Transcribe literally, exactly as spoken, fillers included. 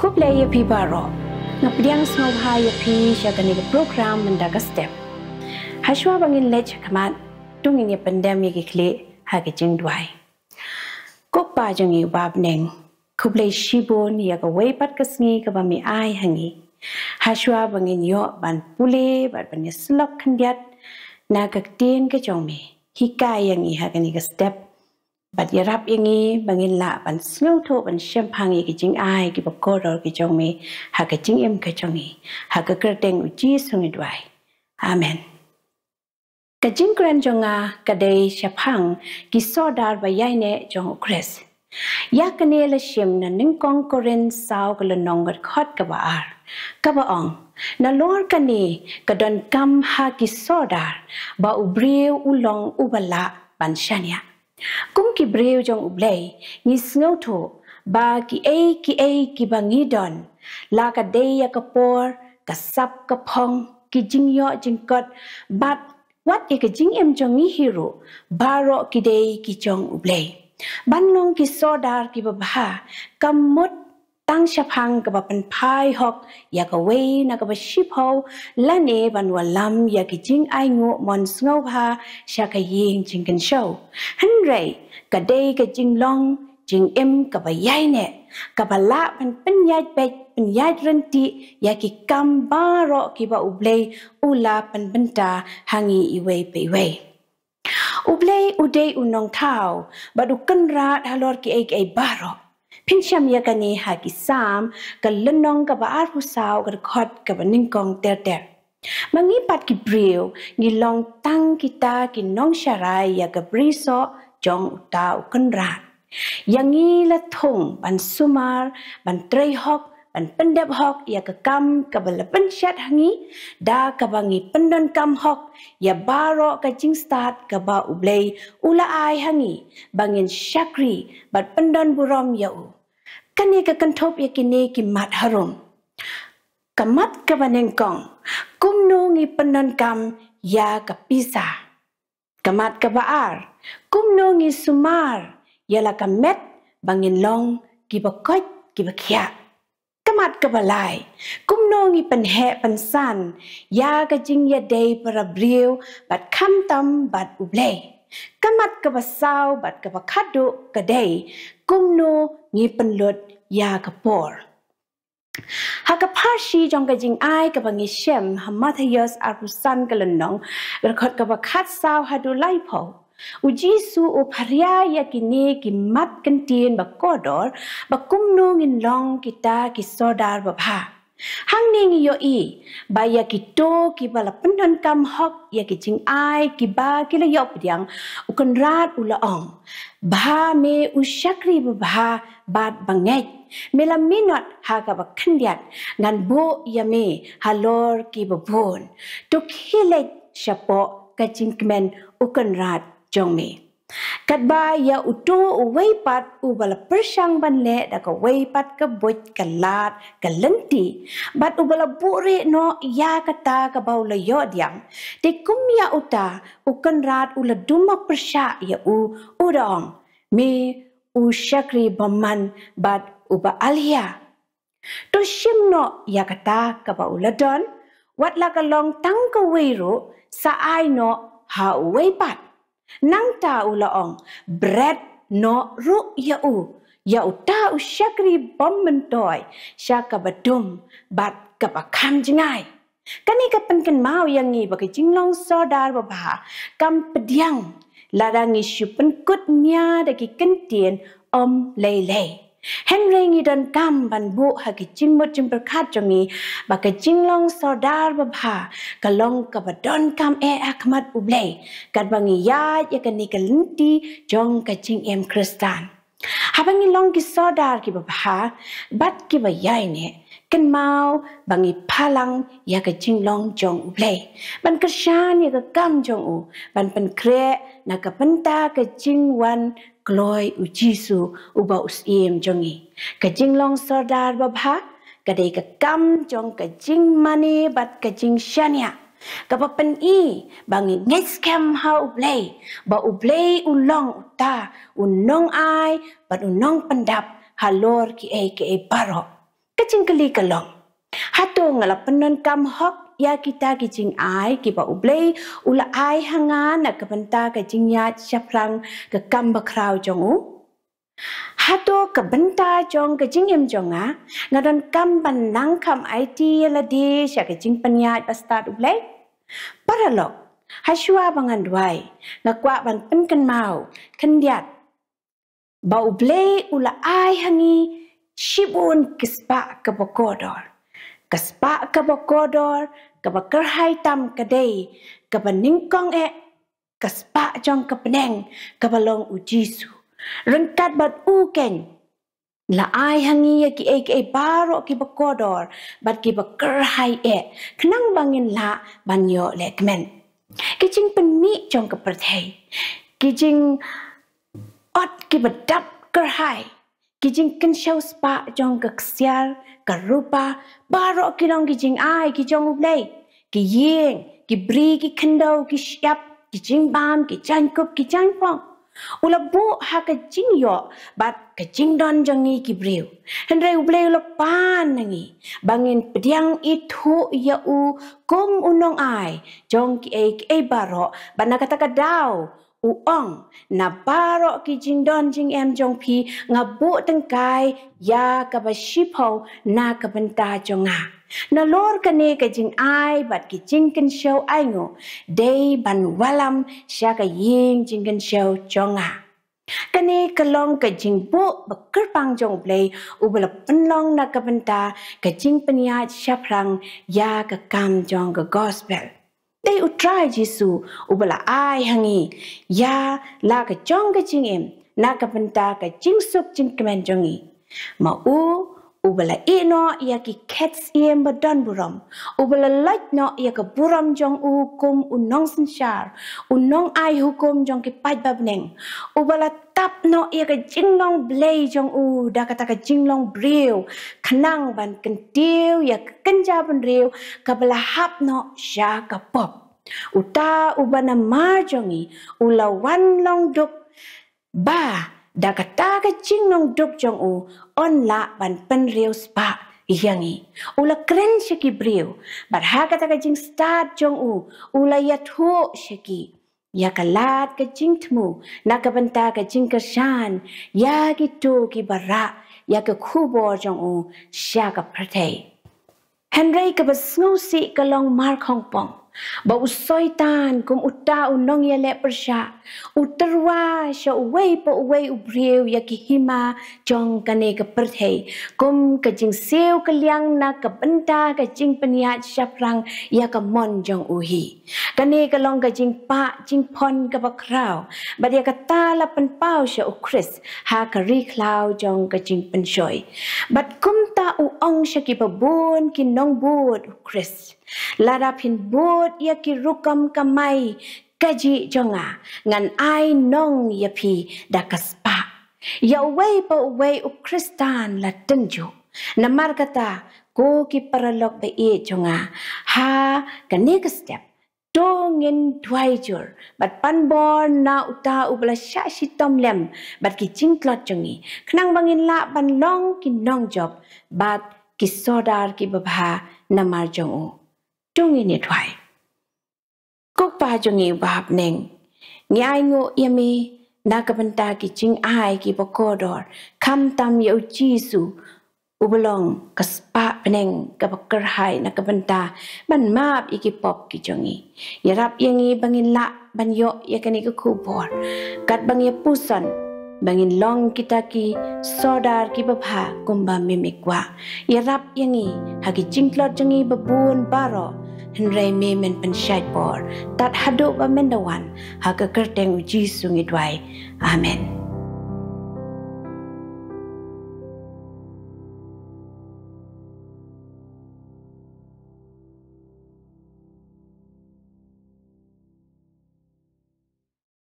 Khublei ïa phi baroh. Nga pdiang sngewbha ïa phi sha kane ka program Mynta ka Step. Hashwa ba ngin leit shakhmat, to ngin ïa pyndem ïa ki khlieh ha ka jingduwai. Ko Pa jong ngi uba ha bneng, khublei shibun ïa kawei pat ka sngi kaba me ai ha ngi, hashwa ba ngin ïoh ban pule bad ban ïasyllok khyndiat na ka ktien ka jong me. Hikai ïa ngi ha kane ka step bad ïarap ïa ngi ba ngin lah ban sngewthuh ban shemphang ïa ki jingai kiba kordor ki jong me ha ka jingim ka jong ngi. Ha ka kyrteng U Jisu ngi duwai. Amen. Ka jingkren jong nga ka dei shaphang ki sordar ba ïaineh jong U Khrist. Ïa kane la shim na Nyngkong Korinth saw ka lynnong ka dkhot kaba ar, kaba ong, nalor kane ka donkam ha ki sordar ba u briew u long uba lah ban shaniah. Kum ki briew jong U Blei, ngi sngewthuh ba kiei kiei kiba ngi don, la ka dei ïa ka por, ka sap ka phong, ki jingïoh jingkot, bad wat ïa ka jingim jong ngi hi ruh, baroh ki dei ki jong U Blei. Ban long ki sordar kiba bha, kam mut tang shaphang kaba pynphai hok ïa kawei na kaba shiphew, lane ban wallam ïa ki jingainguh mon sngewbha sha ka ïing jingkynshew. Hynrei ka dei ka jinglong jingim kaba ïaineh, kaba lah ban pynïaid beit, pynïaid ryntih ïa ki kam baroh kiba U Blei u la pynbynta ha ngi iwei pa iwei. U Blei u dei u nongthaw bad u kynrad halor kiei kiei baroh. Phin shem ïa kane ha ki Salm ka lynnong kaba arphew saw ka dkhot kaba nyngkong ter ter. Ma ngi pat ki briew ngi long tang kita ki nongsharai ïa ka brisoh jong uta u kynrad. Ïa ngi la thung ban sumar, ban trei hok, ban pyndep hok ïa ka kam kaba la pynshet ha ngi, da kaba ngi pyndonkam hok ïa baroh ka jingstad kaba U Blei u la ai ha ngi ba ngin shakri bad pyndon burom ïa u. Kane ka kynthup ïa kine ki mat harum. Ka mat kaba nyngkong, kumno ngi pyndonkam ïa ka pisa. Ka mat kaba ar, kumno ngi sumar ïa la ka met ba ngin long kiba koit kiba khiah. Ka mat kaba lai, kumno ngi pynheh pynsan ïa ka jingïadei para briew bad khamtam bad U Blei. Ka mat kaba saw bad kaba khadduh ka dei, kumno ngi pynlut ïa ka por. Ha ka pharshi jong ka jingai kaba ngi shem ha Mathaios arphew san ka lynnong, ka dkhot kaba khatsaw haduh laiphew, U Jisu u pharia ïa kine ki mat kyntien ba kordor ba kumno ngin long kita ki sordar babha. Hangne ngi ïohi ba ïa kito kiba la pyndonkam hok ïa ki jingai kiba ki la ïoh pdiang, u Kynrad u la ong, bha me u shakri babha bad bangeit. Me la minot ha kaba khyndiat, ngan buh ïa me halor kiba bun. To khie leit shapoh ka jingkmen u kynrad jong me. Katba ïa uto uwei pat uba la pyrshang ban leh da kawei pat ka buit ka lad ka lynti, bad uba la buhrieh noh ïa kata kaba u la ïoh pdiang, te kum ïa uta u kynrad u la duma pyrshah ïa u, u da ong, me u shakri bymman bad uba alhia. To shim noh ïa kata kaba u la don, wat la ka long tang kawei ruh, sa ai noh ha uwei pat. Nangta u la ong, bret noh ruh ïa u, ïa uta u shakri bym myntoi, sha kaba dum bad kaba kham jngai. Kane ka pynkynmaw ïa ngi ba ka jinglong sordar babha kam pdiang lada ngi shu pynkut nia da ki kyntien ym lei lei. Hynrei ngi donkam ban buh ha ki jingmut jingpyrkhat jong ngi ba ka jinglong sordar babha ka long kaba donkam eh ha khmat U Blei, katba ngi ïaid ïa kane ka lynti jong ka jingim Khristan. Haba ngi long ki sordar kiba bha bad kiba ïaineh, kynmaw ba ngi phalang ïa ka jinglong jong U Blei, ban kyrshan ïa ka kam jong u, ban pynkhreh na ka bynta ka jingwan kloi U Jisu uba u Syiem jong ngi. Ka jinglong sordar babha ka dei ka kam jong ka jingmane bad ka jingshaniah, kaba pyni ba ngi ngeit skhem ha U Blei, ba U Blei u long uta u nongai bad u nongpyndap halor kiei kiei baroh. Ka jingkylli ka long, hato nga la pyndonkam hok ïa kita ki jingai kiba U Blei u la ai ha nga na ka bynta ka jingïaid shaphrang ka kam bakhraw jong u? Hato ka bynta jong ka jingim jong nga, nga donkam ban nang kham aiti ïa lade sha ka jingpynïaid bastad U Blei? Paralok, ha shuwa ba ngan duwai, nga kwah ban pynkynmaw khyndiat ba U Blei u la ai ha ngi shibun ki spah kaba kordor. Ka spah kaba kordor, kaba kyrhai tam ka dei kaba nyngkong eh ka spah jong ka bneng, kaba long U Jisu. Ryngkat bad u keiñ la ai ha ngi ïa kiei kiei baroh kiba kordor bad kiba kyrhai eh, khnang ba ngin lah ban ïoh lehkmen. Ki jingpynmih jong ka pyrthei, ki jing ot kiba dap kyrhai, ki jingkynshew spah jong ka ksiar, ka rupa, baroh ki long ki jingai ki jong U Blei. Ki ïing, ki bri, ki khyndew, ki shyiap, ki jingbam, ki jaiñkup, ki jaiñpong. U la buh ha ka jingïoh bad ka jingdon jong ngi ki briew. Hynrei U Blei u la pan na ngi ba ngin pdiang ithuh ïa u kum u nongai jong kiei kiei baroh, bad na kata ka daw u ong, na baroh ki jingdon jingem jong phi nga buh tyngkai ïa kaba shiphew na ka bynta jong nga. Nalor kane ka jingai bad ki jingkynshew ainguh dei ban wallam sha ka ïing jingkynshew jong nga. Kane ka long ka jingbuh ba kyrpang jong U Blei uba la pynlong na ka bynta ka jingpynïaid shaphrang ïa ka kam jong ka gospel. Dei U Trai Jisu uba la ai ha ngi ïa la ka jong ka jingim na ka bynta ka jingsuk jingkmen jong ngi. Ma u uba la ïeh noh ïa ki khet syiem ba don burom, uba la lait noh ïa ka burom jong u kum u nongsynshar, u nongai hukum jong ki paidbah bneng, uba la tap noh ïa ka jinglong Blei jong u da kata ka jinglong briew, khnang ban kyntiew ïa ka kynja bynriew kaba la hap noh sha ka pop. Uta uba namar jong ngi u la wan long duk, ba da kata ka jinglong duk jong u yn lah ban pynriew spah ïa ngi. U la kren sha ki briew, bad ha kata ka jingstad jong u, u la ïathuh sha ki ïa ka lad ka jingthmu na ka bynta ka jingkyrshan ïa kito kiba rah ïa ka khubor jong u sha ka pyrthei. Hynrei kaba sngewsih ka long markhongpong ba u Soitan kum uta u nongïaleh pyrshah u tyrwa sha uwei pa uwei u briew ïa ki hima jong kane ka pyrthei, kum ka jingsiew kylliang na ka bynta ka jingpynïaid shaphrang ïa ka mon jong u hi. Kane ka long ka jingpah jingphon kaba khraw, bad ïa kata la pynpaw sha u Khrist ha ka ri khlaw jong ka jingpynshoi. Bad kumta u ong sha kiba bun ki nongbud u Khrist, lada phin bud ïa ki rukom kamai kajih jong nga, ngan ai nong ïa phi da ka spah. Ïa uwei pa uwei u Khristan la tynjuh. Namar kata, ko ki paralok ba ïeit jong nga, ha kane ka step, to ngin duwai jur bad pan bor na uta uba la shah shitom lem bad ki jingtlot jong ngi, khnang ba ngin lah ban long ki nongjop bad ki sordar kiba bha namar jong u. To ngin ïa duwai. Ko Pa jong ngi uba ha bneng, ngi ainguh ïa me na ka bynta ki jingai kiba kordor, khamtam ïa u Jisu uba long ka spah bneng kaba kyrhai na ka bynta ban map ïa ki pop ki jong ngi. Ïarap ïa ngi ba ngin lah ban ïoh ïa kane ka khubor, katba ngi ïa puson, ba ngin long kita ki sordar kiba bha kumba me me kwah. Ïarap ïa ngi ha ki jingtlot jong ngi ba bun baroh, hynrei me men pynshait bor tad haduh ba men da wan. Ha ka kyrteng u Jisu ngi duwai. Amen.